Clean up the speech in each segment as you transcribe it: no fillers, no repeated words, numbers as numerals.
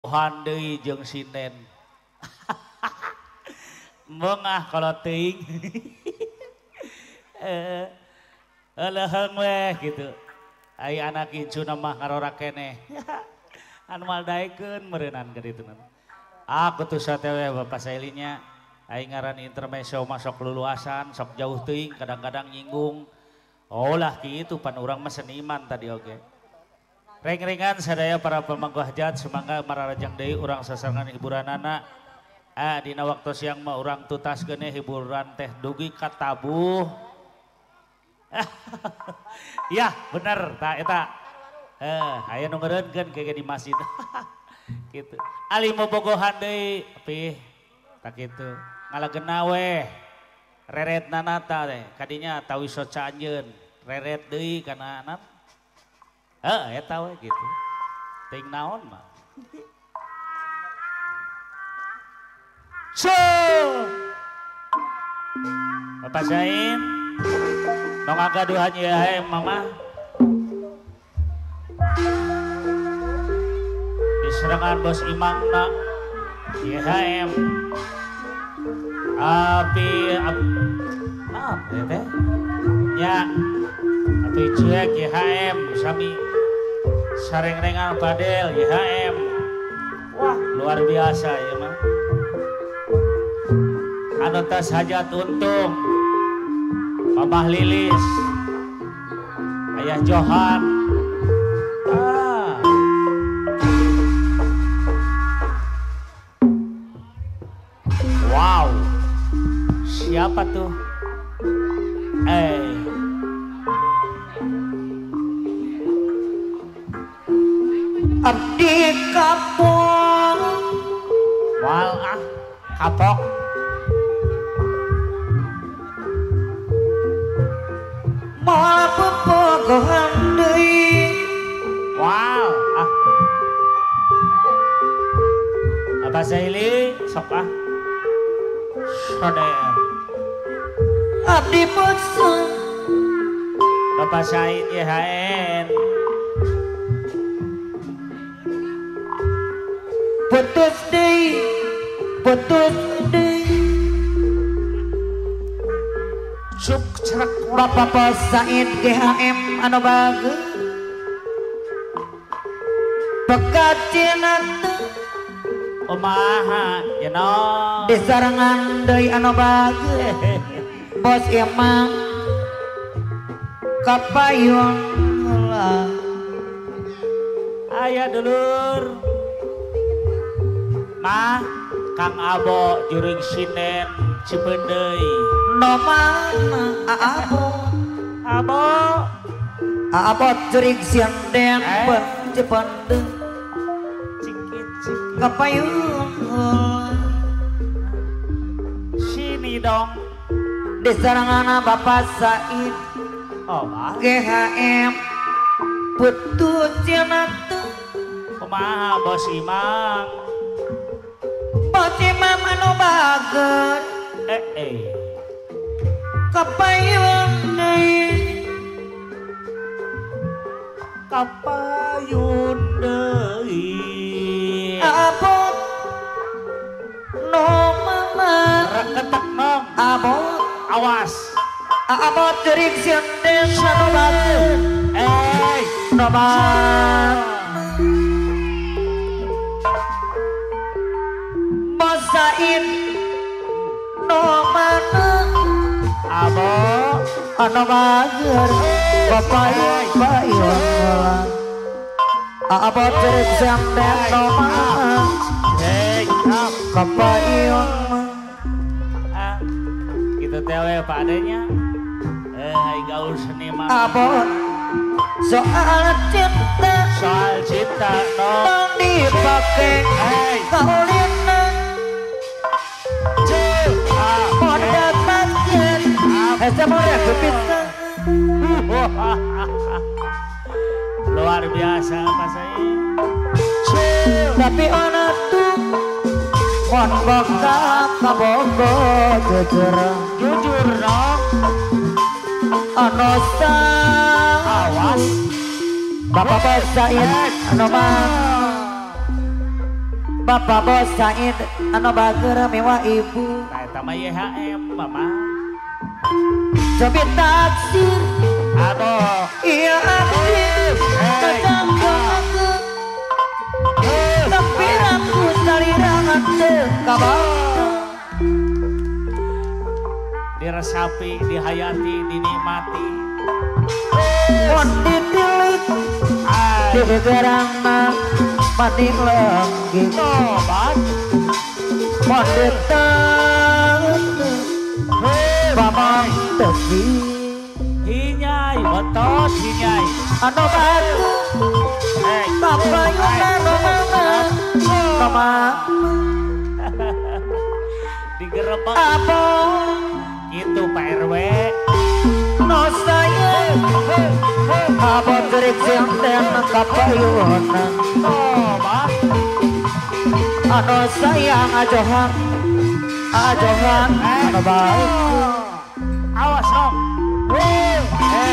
Bobogohan deui jeung sinden. Embung ah kalau teuing. Leuheung weh gitu. Ai anak incuna mah ngarora keneh. Anu moal daekeun meureunnan ka ditu. Aku tuh sate we Bapak Sailinya. Aing ngaran intermezzo masuk luluasan, sok jauh teuing kadang-kadang nyinggung. Oh lah kitu pan urang mah seniman tadi oge. Reng-rengan sadaya para pemangku hajat sumangga mararajang deui urang sasarengan hiburanana. Ah dina waktu siang mah urang tutaskeun hiburan teh dugi ka tabuh. Ya bener ta eta. Aya nu ngeureunkeun ke di masjid. Gitu. Ali bobogohan deui pih tak kitu. Ngalagena weh. Reret nanata teh kadinya tawi soca anjeun. Reret deui kana anak. Heuh eta we gitu. Teuing naon mah. So. Bapak Sain nu ngagaduhan ieu hae mama. Diserangan bos Imangna YHM api apa ya teh ya api cuek YHM sami sareng-rengan padel YHM. Wah luar biasa ya mah. Anu tas hajat untung Mamah Lilis Ayah Johan. Wow, siapa tuh? Abdi kapok. Wal ah, kapok. Moal bobogohan deui. Wal ah. Abah Zaili sok ah. Soder. Abdi bosan. Bapak Said YHN. Putus deui, putus deui. Cuk cerak. Bapak Bos Said GHM anu bagus. Bekacina teu. Kumaha you know. Disarengan deui anu bagus. Bos Imam kapayun heula. Aya dulur. Mah Kang Abo jurig sinden Cipeundeuy. No mana Abo? Abo. Abo jurig sinden Cipeundeuy. Cikit cikit. Kapayun heula. Sini dong. Disarengan Bapak Said. Oh, mah. GHM putus cenah teu. Kumaha Bos Imam? Bos Imam anu bager. Kapayun deui. Kapayun deui. Abot no mama. Reketek nong. Abot. Awas. Abot jurig sinden anu bager. No mana. Bos Said no mana. Abo anu bager. Bapak payun. Abot jurig sinden no mana. Kapayun. Gitu teh we Pak adenya. Gaul seni mah. Abot soal cinta. Soal cinta no. Tong dipake kaulina. Modal makin. Hese modal kepisah. Luar biasa Pak Said. Tapi ana tuh mon boga kabogo jujur. Jujur dong. Ano sa awas Bapak Bos Said anu mah. Bapak Bos Said anu bager mewah ibu. Nah eta mah YHM mama. Cobi taksir abo. Iya akhir kacangku. Tapi aku salirangan teu kabawa. Diresapi, dihayati, dinikmati. Mun ditilik digerangna maning lenggi. Tobat. Mun diteut pamong tepi. Hinyai betos hinyai. Anu batu kapayun anu mana mama. Digerebek. Apa? Itu Pak RW. No saya abot jerik sinten kapayunan. Tobat. Anu sayang ajohan ajohan anu baik. Awas dong.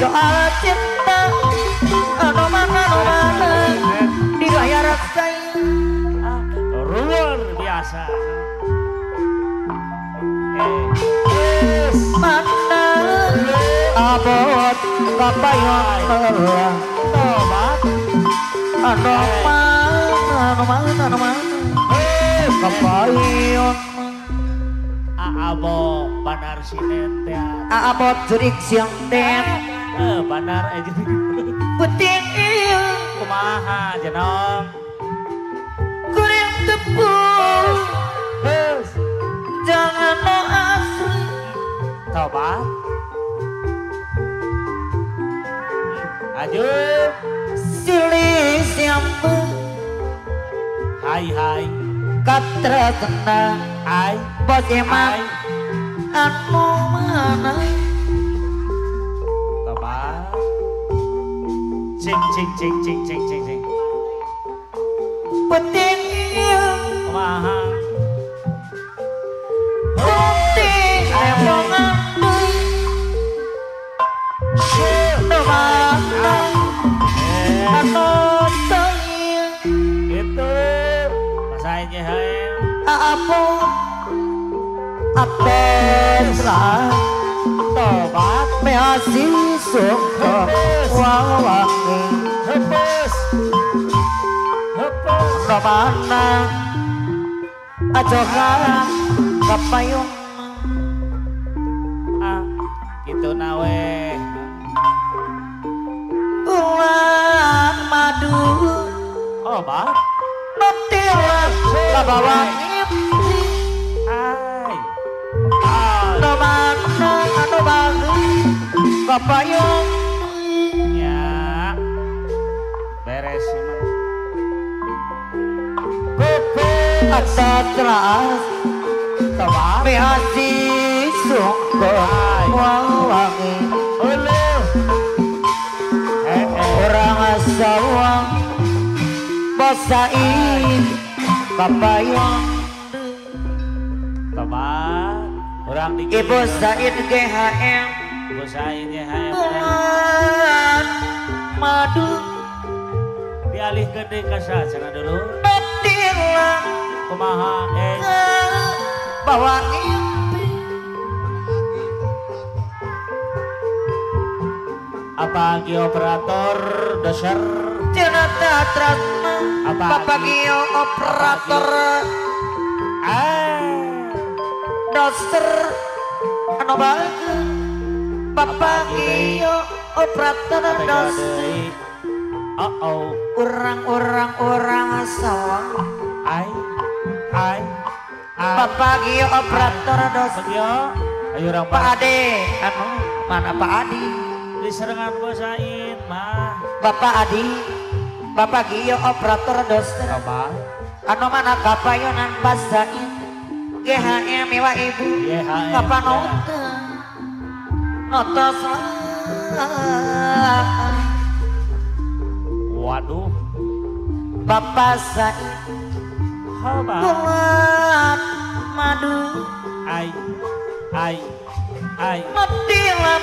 Soal cinta anu mana anu mana dibayar saya. Luar biasa. Mana abot kapayun telah. Tobat. Anu mana anu mana anu mana kapayun. Aabo bandar sinen teh. Aabot jurik siang ten. Bandar aja. Puting ieu. Kumaha jenong. Kuring tepung. Jangan no asli. Tobat. Aju. Silih siampe. Hai hai. Katresna. Hai. Bos emang anu mana. Tobat. Cing cing cing cing cing cing cing. Penting ieu. Kumaha. Penting emongan deui. Nu mana anu teuing. Gitu. Pasainya hae. Aapun apetra tobat measi sungkem wawangi. Hepes hepes. No mana ajohan kapayung. Ah gitu nawe. Uang madu. Obat. Nutilah kabawa ngimpi. Ai. No mana anu bagus kapayung. Ya. Beres emang. Atas tobat. Mehasi sungkem wawangi. Uluh. Orang sawang Bos Said kapayung. Tobat. Orang di Ibu Said GHM. Ibu Said GHM. Bulan madu. Dialihkeun deui ka saha cenah dulu. Betilang. Kumaha bawa ngimpi. Apa gio operator dasar? Cenah tratna. Apa Bapak gio operator doser anu bager. Bapak gio operator doser. Oh oh. Urang-urang urang sawang. Ai ai ai. Bapak gio operator doser. Ayo urang Pak Ade anu mana Pak Adi? Diserengan Bos Said mah. Bapak Adi. Bapak gio operator doser. Tobat. Anu mana kapayunan Bos Said GHM mewah ibu. GHM. Kapan nonton? Notos lah. Waduh. Bapak Said bulan madu. Ai ai ai. Matilam.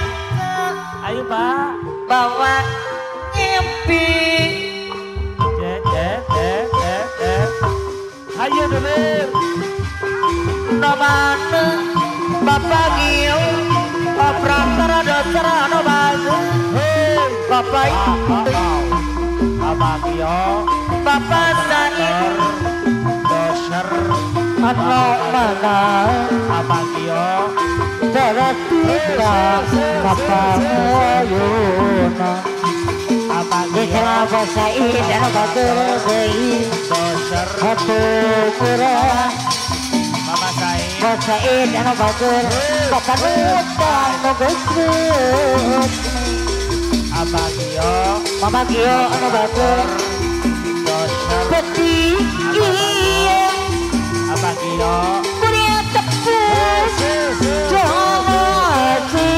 Ayo Pak. Bawa ngimpi. Cek cek cek cek cek. Hayu dulur. Nomana Bapak Gio operator doser anu bagus. Bapak Bapak Gio Bapak Said doser anu mana Bapak Gio Teratiga Bapak Ayuna Bapak Gio Bapak Said anu bagus doser hatu kurang Bapak Said Bapak Said anu bagus Bapak Nutan nu geus Bapak Gio Bapak Gio anu bagus doser Peti iya Bapak Gio Kuria tepus Jomasi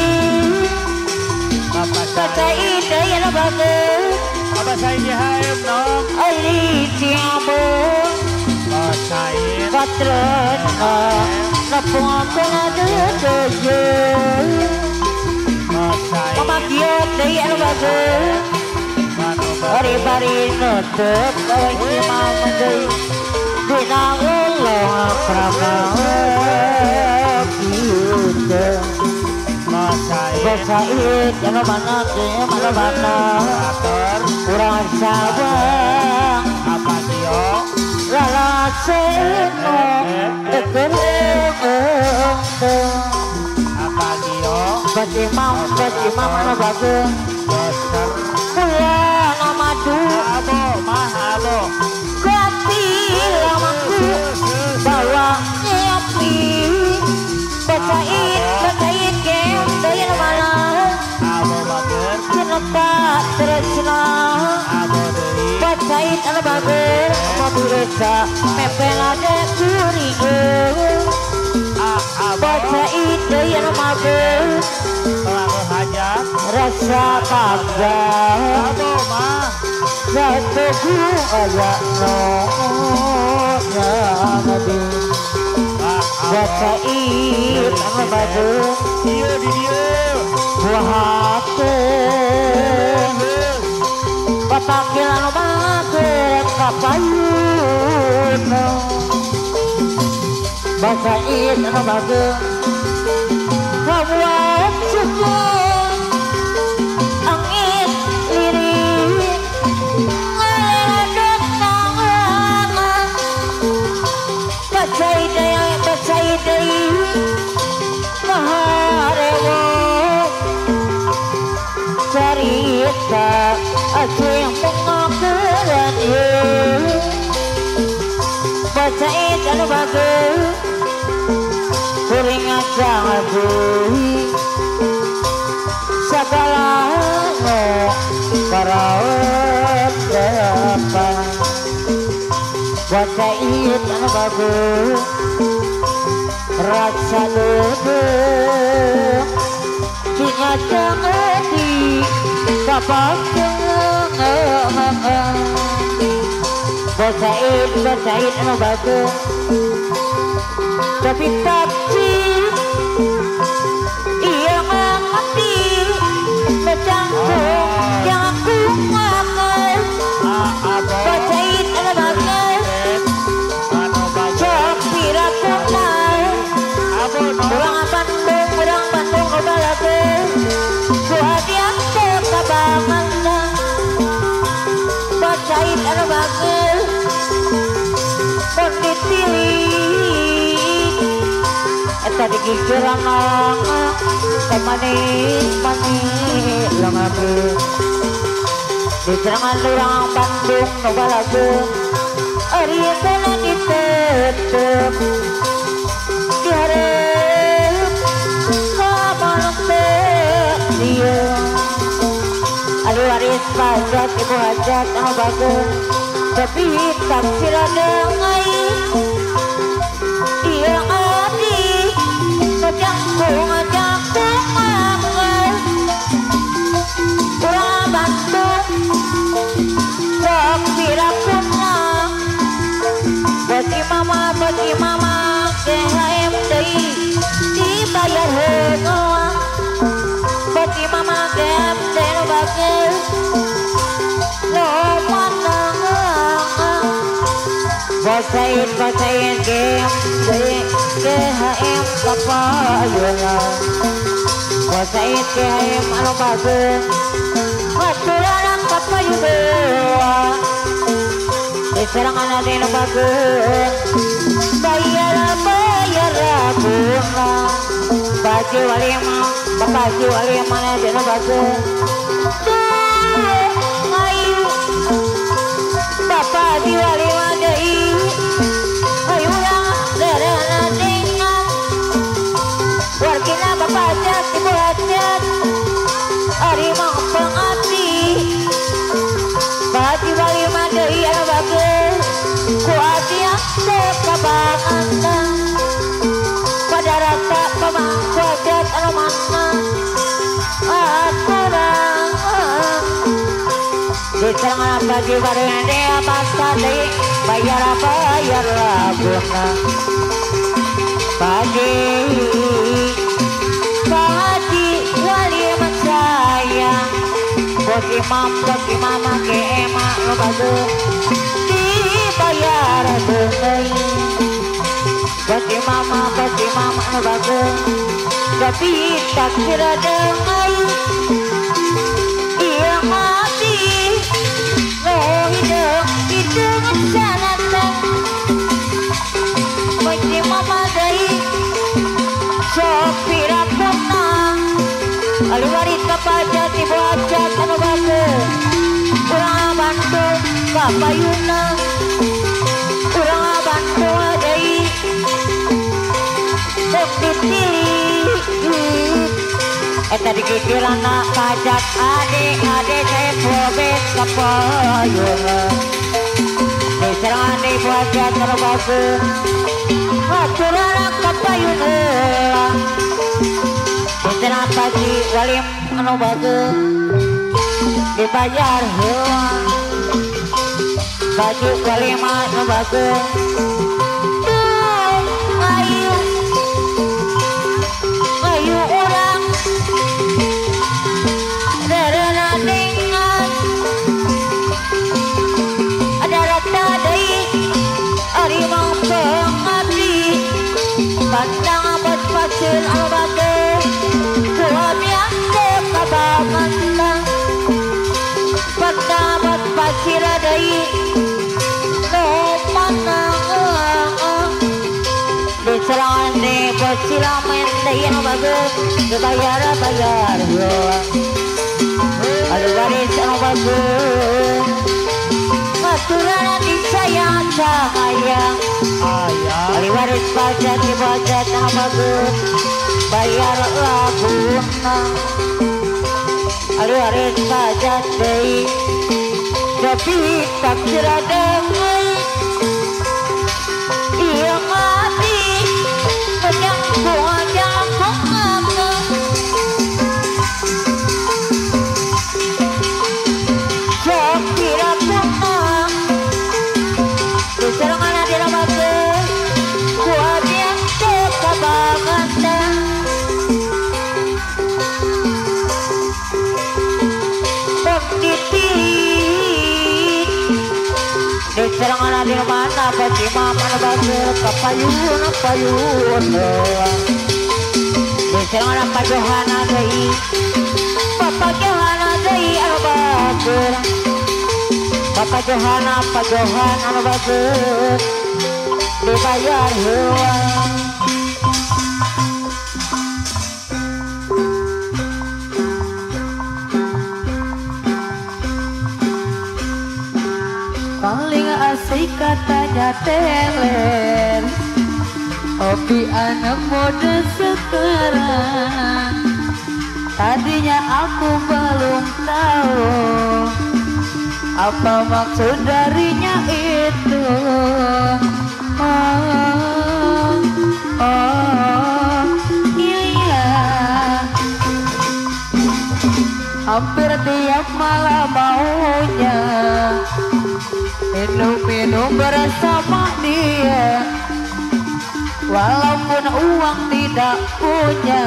Bapak Bapak Said Said anu bagus Bapak Said JHM dong Ali Ciambu Bapak Said Patrona Napung pengadeyo Bapak Said Mama Gio deui anu bagus Bari-bari nutup euy mama deui dina ulang prama kieu Bapak Said Bapak Said anu mana ge mana mana urang Sabang Bapak Gio Lalaseno tekereng Bapak Gio Bapak Imam anu bagus doser Kula madu abo mah abo Kopi lamaku bawa nyopi Bapak Said kem deui anu mana abo bager Kenapa tresna abo deui Bapak Said anu bagus mobil eta mepel ade kuring abo Bapak Said deui anu bagus pelaku hajat rasa bangga abo mah satu aya no ya nabi Bapak Said anu bagus ieu di dieu buah hate Bapak Gil anu bagus kapayun Bapak Said anu bagus kabuat syukur angin lirik ngaleradot nangana Bapak Said Bapak Said deui maharewo carita acing pengakuran ieu Bapak Said anu bagus kuring aja ngabui segala nu karaot depan Bapak Said anu bagus rasa duduk ingat di kapak Bapak Said anu bagus tapi tapi iya mengerti becangkung yang aku makan Bapak Said anu bagus sok piraku urang Bandung balageun ku hadiah teu kabangan Bapak Said anu bagus mun ditilik eta digigiran kemanis-manis langageun dicerangan urang Bandung nu balageun ari teh ditetep dihareup kamanuk teu sieun ahli waris pajak ibu hajat anu bagus tapi tafsiran ngai iya adi ngajangkung ngajangkung mangan urang Bandung sok pirakunna bagi mama GHM deui dibayar heula bagi mama GHM deui nu bagus lo mana Bosain bosain game KHM kapayuna Bosain KHM anu bagus Maturanan kapayuna Diserangan anu bagus Bayar bayar bunga Baju walima baju walima anu bagus Ayu Bapak diwalima deui ayu urang derena dengan wargina bapak cat ibu hajat ari mang pengabdi baju walima deui anu bagus ku abdi teu kabangatan pada rata pamangku hajat anu mana akurang diserangan bagi barengan dia basta deui bayar bayar laguna pagi pagi wali sayang bagi mama ke emak lo bagus dibayar deui bagi mama lo bagus tapi tak kira deui iya mati oh hidung hidung sanatan bagi mama deui sopir punang aliwarit kapajat ibu hajat anu bagus urang Bandung kapayuna urang Bandung deui sok dipilih eta dikikirana pajak ade-ade saya pobet kapayuna diserangan ibu hajat anu bagus aturana kapayuna diserang pagi walim anu bagus dibayar heula baju walim anu bagus ayu ayu urang derena dengan ada rata deui ari mang pengabdi pandang abot pasir anu bagus suami teu kabangatan pandang abot pasir deui nu pandang diserangan di bosilamen deui anu bagus dibayar bayar heula anu waris anu bagus aturana disayang sayang ahli waris pajak dibajak anu bagus bayar laguna ahli waris pajak deui tapi tak kira deui iya mati yang kuajak sopira punang diserangan adina bagus kuat yang teu kabangatan sok dipilih diserangan adina mana bagi mama bagus kapayun payun diserangan Pak Johana deui Bapak Johana deui anu bagus Bapak Johana Pak Johan anu bagus dibayar heula. Paling asik katanya teler hobi anak muda sekarang. Tadinya aku belum tahu apa maksud darinya itu. Oh, oh, iya. Hampir tiap malam maunya minum-minum bersama dia. Walaupun uang tidak punya,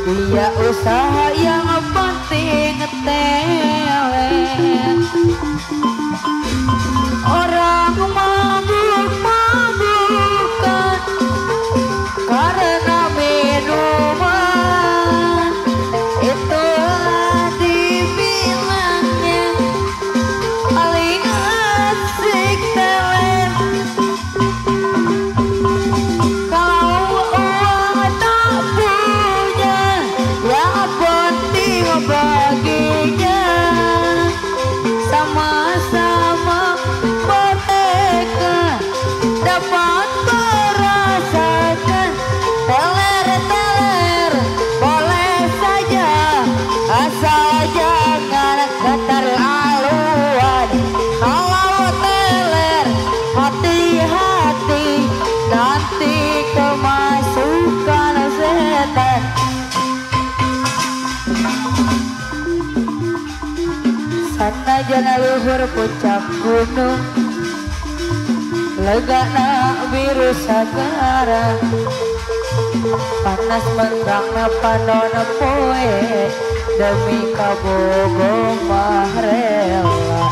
dia usaha yang penting teler. Orang mau Sanajan luhur puncak gunung legana biru sagara panas mentrangna panon poe demi kabogo mah rela.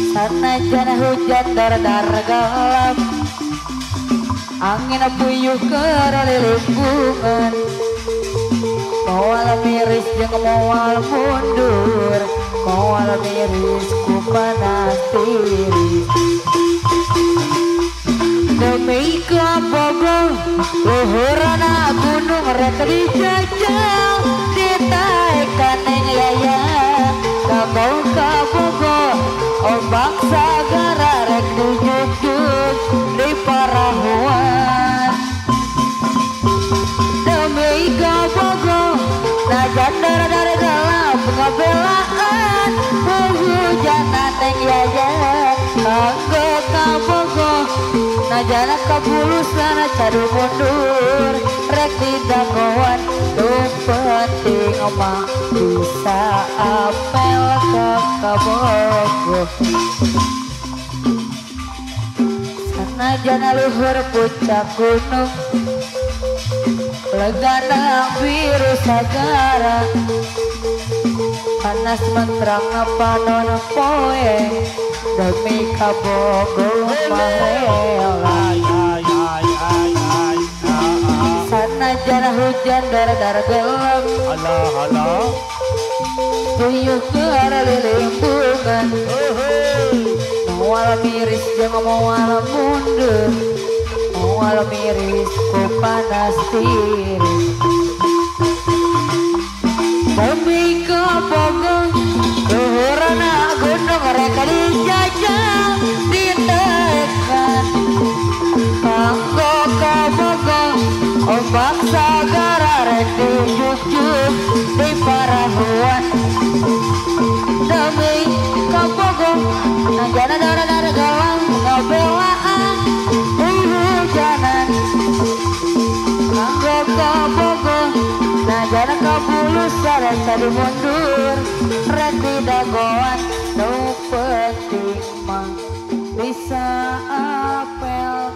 Sanajan hujan dar-dar gelap angin puyuh keur lilingkungan moal miris jeung moal mundur moal miris ku panas tiris. Demi kabogo luhurana gunung rek dijajal ditaekan neng yaya kanggo kabogo ombak sagara rek dijujug di parahuan. Demi kabogo najan dar-dar gelap ngabelaan hujanan neng yaya kanggo kabogo najan kabulusan cadu mundur rek didagoan nu penting mah bisa apel ka kabogo. Sanajan luhur puncak gunung legana biru sagara panas mentrang panon poe demi kabogo mah rela. Sanajan hujan dar-dar gelap puyuh keur lilimbungan moal miris jeung moal mundur moal miris ku panas tiris. Demi kabogo luhurana gunung rek dijajal ditekan kanggo kabogo ombak sagara rek dijugjug di parahuan. Demi kabogo najana dar-dar gelap ngabelaan hujanan kanggo kabogo najana kabulusan rek cadu mundur rek didagoan nu penting mah bisa apel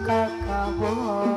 ka kabogo.